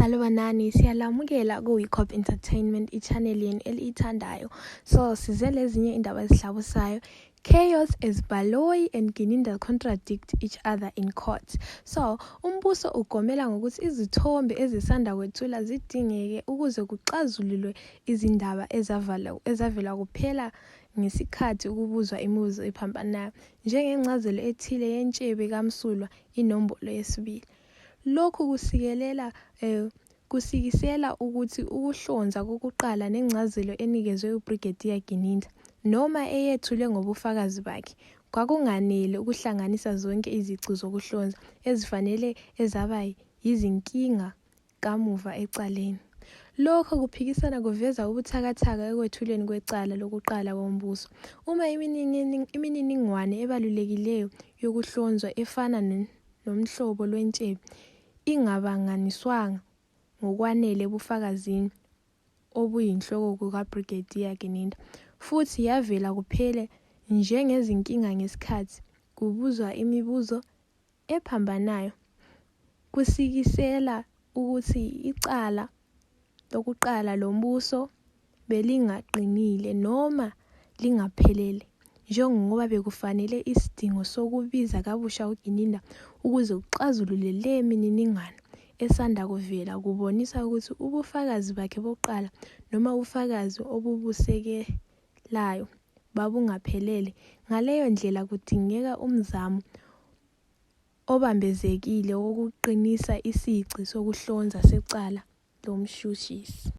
Salibonani, siyalamukela ku-Wicop Entertainment, i-channel yenu eliyithandayo. So, size lezinye indaba ezihlabusayo. Chaos as Baloyi and Gininda contradict each other in court. So, umbuso ugomela ngokuthi izithombe ezisanda kwethula zidingeke ukuze kuxazululwe izindaba ezavela kuphela ngesikhathi ukubuzwa imibuzo ephambanayo, njengencazelo ethile yentshebe kamsulwa inombolo yesibili. Lokhu kusikelela eh, kusikisela ukuthi ukuhlonza kokuqala nencazelo enikezwe uBrigadier Gininda, noma eyethulwe ngobufakazi bakhe, kwakunganele ukuhlanganisa zonke izici zokuhlonza ezifanele ezaba yizinkinga kamuva ecaleni. Lokho kuphikisana kuveza ubuthakathaka ekwethulweni kwecala lokuqala kombuso. Uma imininingwane ebalulekileyo yokuhlonzwa efana nomhlobo lwentshebe ingabanganiswanga ngokwanele ebufakazini obuyinhloko bukaBrigadier Gininda futhi yavela kuphela njengezinkinga ngesikhathi kubuzwa imibuzo ephambanayo, kusikisela ukuthi icala lokuqala lombuso belingaqinile noma lingaphelele njengoba bekufanele. Isidingo sokubiza kabusha uGininda ukuze kuxazululwe le mininingwane esanda kuvela kubonisa ukuthi ubufakazi bakhe bokuqala noma ubufakazi obubusekelayo babungaphelele, ngaleyo ndlela kudingeka umzamo obambezekile wokuqinisa isici sokuhlonza secala lomshushisi.